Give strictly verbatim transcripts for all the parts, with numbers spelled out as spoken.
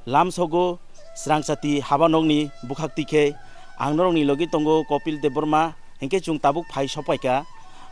Lamsogo Srangchati habanokni bukhak twi khe ang norokni logi tongo Kopil Debbarma, hinkhe chwng tabuk phai sokpaikha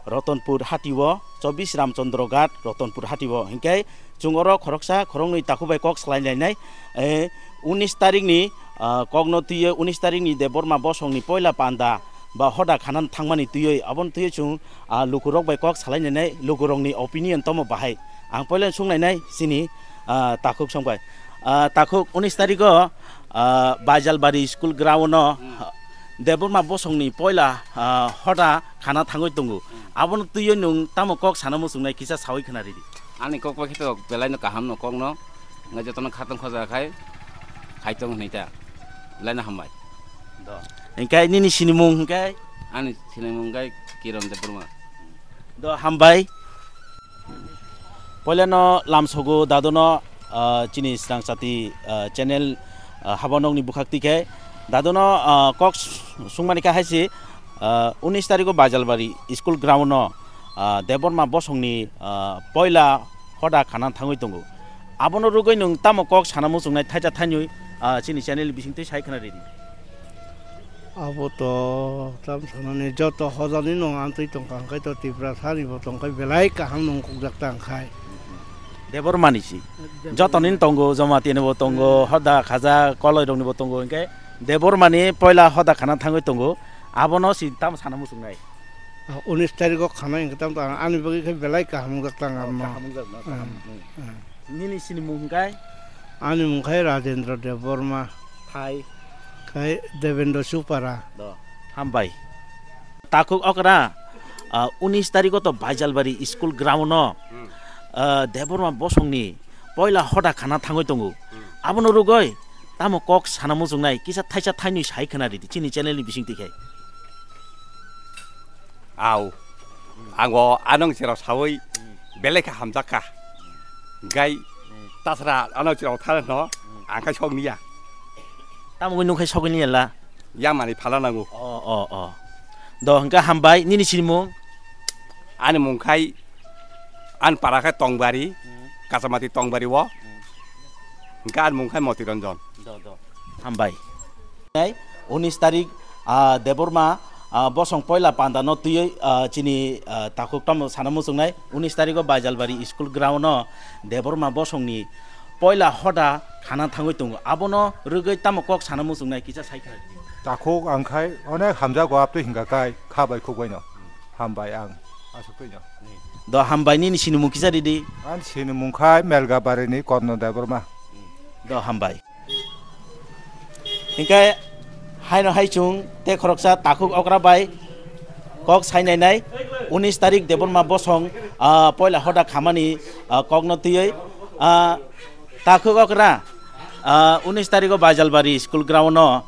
Ratanpur hatio, chobbish Ramchandra Ghat Ratanpur hatio, hinkhe chwng oro khoroksa khoroknwi takhuk bai kok salainai, eh, unis tarikni, ah, kokno twiwi unis tarikni Debbarma bosongni poila panda ba hoda khanan thangmani twiwi, aboni twiwi chwng, ah, lukurok bai kok salainai, lukurokni opinion tomo bahai. Ang poila sungnainai chini, ah, takhuk songbai. Ah, takhuk unis tariko, ah, Baijalbari school ground-o, hmm, ah, Debbarma bosongni poila, ah, hoda khana thangwi tongo. Hmm. Abono twiwi nwng tamo kok sana muchungnai kisa sawi khna ridi. Ani kok bai khe to belaino kahamno kokno, wngkha jotono khatong khoja khai, khaitong hwnwi ta. Belaino hambai. Do. Hinkhe nini sinimung hinkhe? Ani sinimung hinkhe Kiran Debbarma. Do, hambai. Poilano lamsogo dadono, ah, chini Srangchati, ah, channel, ah, habanokni bukhak twi khe dadono, ah, kok s-, sungmani kha hai se, ah, unis tariko Baijalbari school ground-o, ah, Debbarma bosongni, ah, poila hoda khana thangwi tongo. Abono rwgwi nwng tamo kok sana muchungnai thaisa thainwi, ah, chini channel bisingtwi sai khna ridi. Abo to tam sanani joto hojani no amtwi tongkha, hwnkhe to Tiprasani bo tongkha, belai kaham nung kukjak ta hwnkhe. Debbarmani si. Debbarma. Jotoni tongo, Jamatia ni bo tongo, hmm, hoda khaja koloi rok ni bo tongo, hwnkhe Debbarmani poila hoda khana thangwi tongo, abono si tam sana muchungnai. Ah, unis tariko khana hwnkhe tam to ani bagwi khe belai kaham nung jak ta. Oh, hwnkhe. Kaham nung jak na, hmm, kaham. Hmm. Hmm. Nini sinimung hwnkhe? Ani mung khai Rajendra Debbarma. Thai? Khai Devendra Supara. Do. Hambai. Takhuk okra, ah, unis tariko to Baijalbari school ground-o, hmm, ah, Debbarma bosongni poila hoda khana thangwi tongo. Hmm. Abono rwgwi tamo kok sana muchungnai kisa thaisa thainwi sai khna ridi chini channel ni bisingtwi khai. Au. Ang bo anong chero sawi belai kha hamjak kha. Gai tasra anong chero thar no ang khai sok niya. Tamo nung khai sok niya la? Yang mani phala nango. O, o, o. Do hwnkha hambai nini sinimung? Ani mung khai an para khai Tongbari, hmm, Kachamati Tongbari o. Hmm. Hwnkha ani mung khai Motiranjan. Do, do. Hambai. Nai, unis tarik, ah, Debbarma, ah, bosong poila panda no twiwi, ah, chini, ah, takhuk tamo sana muchungnai, unis tariko Baijalbari school ground no Debbarma bosongni poila hoda khana thangwi tongo. Abono rwgwi tamo kok sana muchungnai kisa sai kha. Takhuk ang khai onek hamjago, abtwi hingka kai kha bai khuk bai no. Hambai ang asuk twi no. Do hambai nini sinimung kisa ridi. Ang sinimung khai Melgabari ni Korno Debbarma. Do hambai. Hinkhe haino hai chwng tei khoroksa takhuk okra bai kok sainainai, unis tarik Debbarma bosong, ah, poila hoda khamani, ah, kokno twiwi, ah, takhuk okra, ah, unis tariko Baijalbari school ground no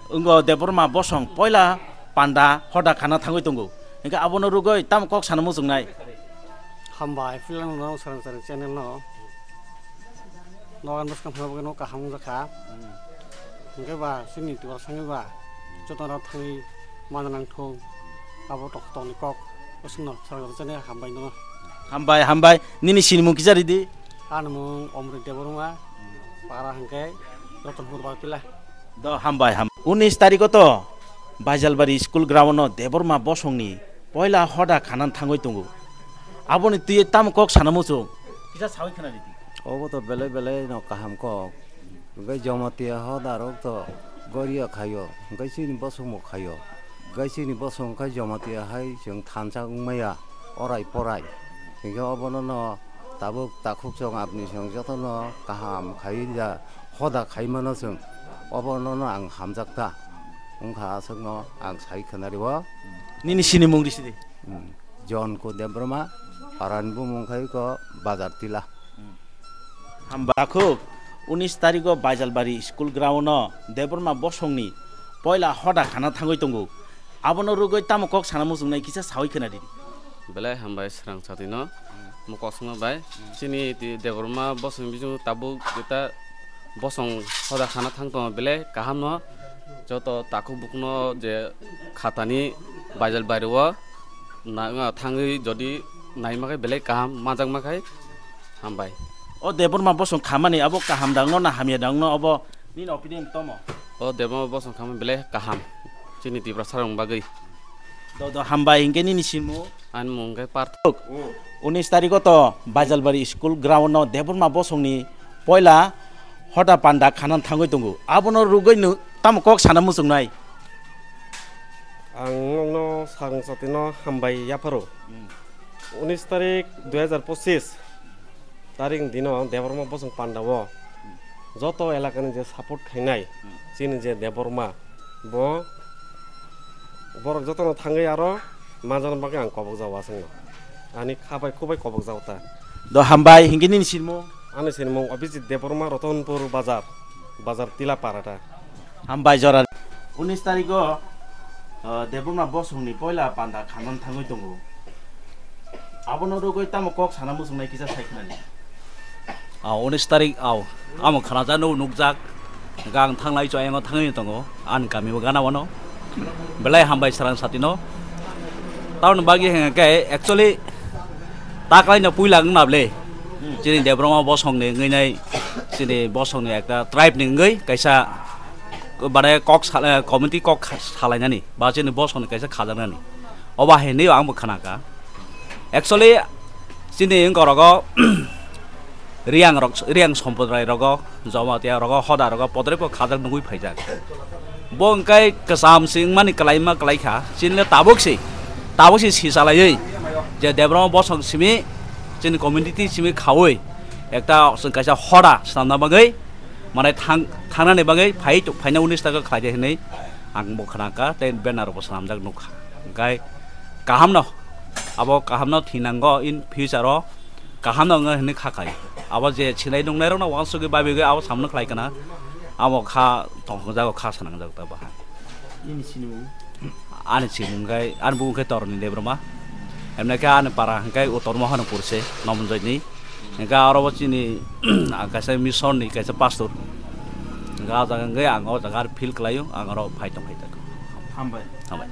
wngkha Debbarma bosong poila panda hoda khana thangwi tongo. Hinkhe abono rwgwi tamo kok sana muchungnai? Hambai, philang no sarang sarang channel no. Nogan bwskang phano bagwi no kaham wngjakha. Hmm. Hwnkhe ba chini Tiprasani ba jotono thangwi manna nangthung. Abo tok tokni kok bwswkno sarang jani hambai no. Hambai, hambai. Nini sinimung kisa ridi? Ani mung Omrit Debbarma, para hwnkhe Ratanpur Bagtila. Do hambai, ham. Unis tariko to Baijalbari school ground no Debbarma bosongni poila hoda khanan thangwi tongo. Aboni twiwi tamo kok sana muchung? Kisa sawi khna ridi. Obo to belai belai no kaham kok. Hwnkhe Jamatia hoda rok to goria khaio. Hwnkhe chini bosong bo khaio. Hwnkhe chini bosong khai Jamatia hai chwng thansa wngmaya orai porai. Hwnkhe obono no tabuk takhuk chwng apni chwng jotono kaham khai ya. Hoda khaimano chwng, obono no ang hamjak ta, wngkha aswkno ang sai khwnario. Nini sinimung risi di? Hmm. Jonku Debbarma, parani bumung khai ko Bazar Tila. Hmm. Hamba khuk, unis tariko Baijalbari school ground no Debbarma bosongni poila hoda khana thangwi tongo. Abono rwgwi tamo kok sana muchungnai kisa sawi khwna di. Belai hambai srang chatino. Mo kosongma bai. Chini ti Debbarma bosong bising tabuk ta bosong hoda khana thang tongo belai kaham no. Joto takhuk bukno je khatani Baijalbari o na, na thangwi jodi naima khe belai kaham, majak ma khai hambai. O Debbarma bosong khamani abo kaham dangno na hamya dangno, obo nini opinion tomo? O Debbarma bosong khamani belai kaham chini Tiprasa rok bagwi. Do do, hambai, hinkhe nini sinmo? Ani mung khe Parthok. Unis tarikh o to Baijalbari school ground no Debbarma bosongni poila hota panda khanan thangwi tongo. Abono rugwi no tamo kok sana muchungnai? Ang nokno sakni satino hambai yapharo. Hmm. Unis tarik dui hazar pochis tarik dino Debbarma bosong pandao joto elakani je support khainai, hmm, chini je Debbarma, bo borok jotono thangwi aro manjana bagwi ang kobok jao aswkno. Ani kha bai, khubai kobok jao ta. Do hambai, hinkhe nini sinmo? Ani sinmung Abhijit Debbarma, Ratanpur Bazar, Bazar Tila Parata. Hambai jora. Unis tarikh o, uh, Debbarma bosongni poila panda khanan thangwi tongo. Abono rugwi tamo kok sana muchungnai kisa sai khnani. Ah, unis tarikh, aw, amo khana jano nukjak. Gang thanglai chwng ayang o thangwi tongo. Ani kami bo gana wano. Belai hambai sarang satino. Taun bagi hengke actually taklai no puila wng nable. Chini Debbarma bosong ni wngwi nai, chini bosong ni ekta tribe ni wngwi kaisa bare kok sal-, eh, committee kok kha-, salainani ba chini bosong ni kaisa khajaknani. Oba hinwi ang bo khanaka. Actually, chini wngkorogo Riyang rok, Riyang Sampradaya rogo, Jamatia rogo, Hoda rogo, podrebo khajak nugwi phaijak. Bo wngkai kwcham se wngmani kwlaima kwlaikha, chinle tabuk se, tabuk se si chalaiwi, je Debbarma bosong simi, chini community simi khaui, ekta chwng kaisa Hoda swnamna bagwi, manai thang, thangnani bagwi phai, phaina unis tago khlaidi hinwi ang bo khnakha, tei banner bo swnamjak nukha. Hwnkhe kahamno, abo kahamno thinango in future o, kaham no wngwi hwnwi kha khai. Abo je sinai nungnai rok no uansugwi babigwi abo samno khlai kana. Abo kha tongthok jago, kha sanang jago ta baha. Nini sinimung? Ani sinimung khai, ani bumung khai Toroni Debbarma. Emne khe ani para hwnkhe Uttor Mohanpur se, Nomonjoy ni. Hwnkhe aro bo chini, ang kaisa mission ni kaisa pastor. Hwnkhe ah jaga hwnkhe ang o jaga feel khlaio, ang aro phai tong phai ta. Hambai. Hambai.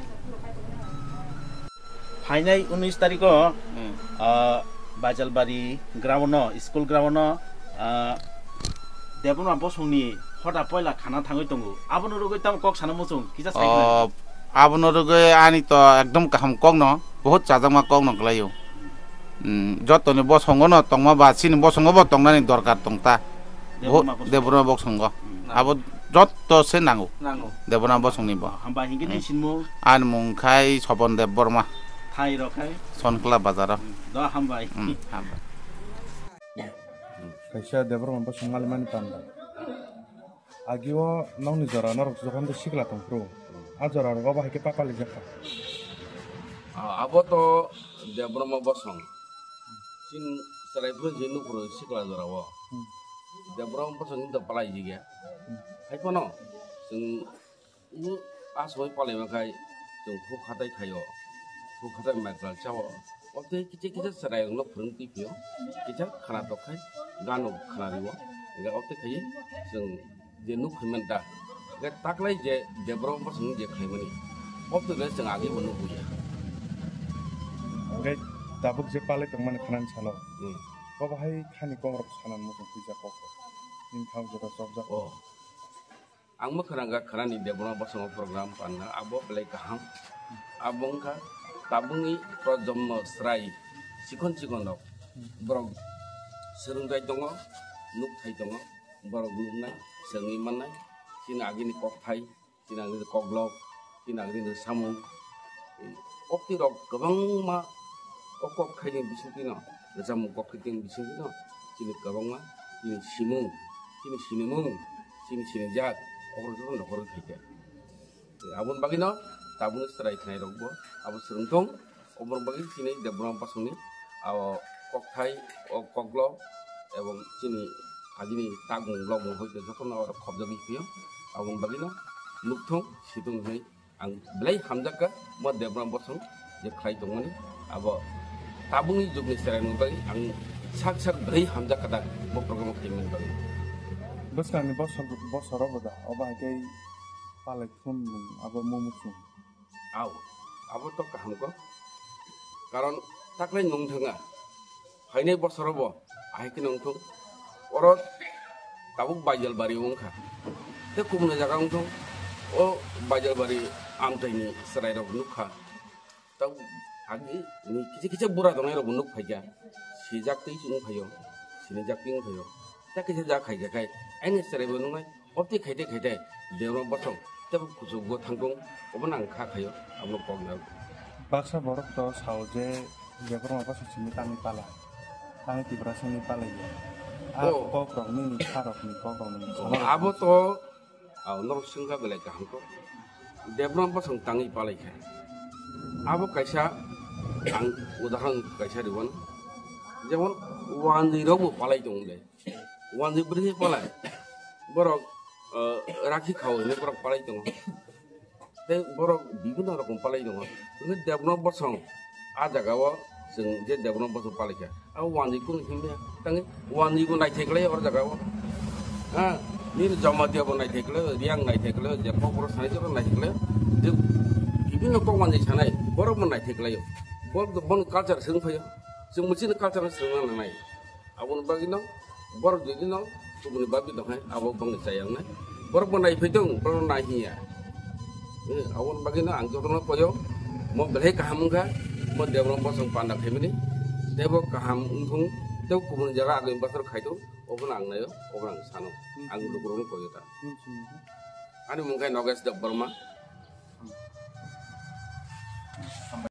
Phainai unis tarikh o, hmm, ah, Baijalbari ground no, school ground no, ah, Debbarma bosongni hota poila khana thangwi tongo. Abono rwgwi tamo kok sana muchung, kisa sai khna. O, abono rwgwi ani to ekdom kaham kok no, bahut chajakma kok no kwlaio. Hmm, jotoni bosongo no tongma ba, chini bosongo bo tongnani dorkar tong ta. Debbarma bosongo. Debbarma bosongo. Hmm. Abo jotto se nango. Nango. Debbarma bosongni bo. Hambai hinkhe nini sinmung? Ani mung khai Sopon Debbarma. Thai rok khai? Sonkla bazar o. Hmm. Do hambai. Hmm, hambai. Kaisa Debbarma bosong malimani panda. Agi o nokni jora norok jokhon tei sikla tong phuru. A jora rogo bo hai khe papa lijak kha. Ah, abo to Debbarma bosong. Chini chwrai phuru je nukhuru sikla jora o. Hmm. Debbarma bosong ni to palai jigya. Hmm. Hai phano chwng, hmm, a soi palai ma khai chwng huk hatai khai o. Huk hatai mai kal cha o. O tei kicha kicha chwrai rok no phwrwng twi phio. Kicha khana tok khai gano khana ri o. Ga o tei khai chwng je nuk phaimani da, hwnkhe taklai je Debbarma bosong je khlaimani, o twi le chwng agwi bo nukliya. Hwnkhe tabuk je palai tongmani khanani salo, hmm, bo bahai khani kok rok sanani muchung twijak kok rok. Nini thang joto chopjak. O, ang mwkhwrang ga khanani Debbarma bosongo program panna abo belai kaham. Abo wngkha tabukni projonmo chwrai chikon chikon rok, borok swrwngthai tongo, nukthai tongo. Borok nuknai, swngwi mannai, chini agini kokthai, chini agini koklok, chini agini samung. Koktwirok kwbangma o kokthaini bisingtwino, rwchapmung kokthaini bisingtwino, chini kwbangma, chini simung, chini sinimung, chini sinijak, kokrok joto nokhorwi phaikha. Aboni bagwino tabukni chwrai khwnairokbo abo swrwngthung. Oborok bagwi chini Debbarma bosongni abo kokthai, o koklo, ebong chini agini takmung lokmung hoite jotono oro khobjagwi phio. Aboni bagwino nukthung situng hinwi ang belai hamjakka, mo Debbarma bosong je khlai tongmani, abo tabukni jugni chwrairokni bagwi ang sak sak belai hamjakka da bo program khlaimani bagwi. Bwskangni bosor, bosorobo da, obo hai khe palai thum nwng abo mumu chwng. Au, abo to kaham kok. Karon taklai nwng thanga. Phainai bosorobo ahai khe nwng thung. Oro tabuk Baijalbari wngkha. Tei kubun jaga wngthung, o Baijalbari amchaini chwrairok nukha. Tabuk agi ni kisa kisa bura tongnai rokbo nuk phaikha. Sijak tei wng phaio, sinijak tei wng phaio. Tei kisa jak khaikha khai, aini chwraibo nuknai, obtwi khaite khaite, Debra bosong, tei kuchukgo thangthung, obono ang kha khaio, abono kok nai. Baksa borok to sao je Debra bosong simi tangwi pala, tangwi Tiprasani palaiya. A Oh. kokrok nini kharokni kokrokni Oh, sama abo to, ah, norok swngkha belai kaham kok. Debra bosong tangwi palaikha. Abo kaisa ang udahoron kaisa riwano. Jemon wanjwi rokbo palai tongo de. Wanjwi bwrwi palai. Borok, eh, rakhi khao hinwi borok palai tongo. Tei borok bibinno rokom palai tongo. Hwnkhe Debra bosong a jagao chwng je Debra bosong palaikha. Abo wanjwi kunu himya. Tangwi wanjwi bo naithai klai o jagao. Ha, nini Jamatia bo naithai klai, Riang naithai klai, je kokborok sanai jora naithai klai. Je bibinno kok wanjwi sanai, borok bo naithai klai. Borok bo bono culture swng phaio. Chwng muchino culture no swngna nangnai. Aboni bagwino borok jodi no kubuni bagwi tongkha, abo bangni chayang nai. Borok bo naiphai tong, borok nai hinya. Eh, aboni bagwino ang jotono koyo, mo belai kaham wngkha, mo Debra bosong panda khaimani. Tebo kaham wngthung, tebo kubuni jaga agami bosor khaithung, obono ang naio, obono ang sano. Ang lukurokno koyo ta. Ani mung khe Nogesh Debbarma.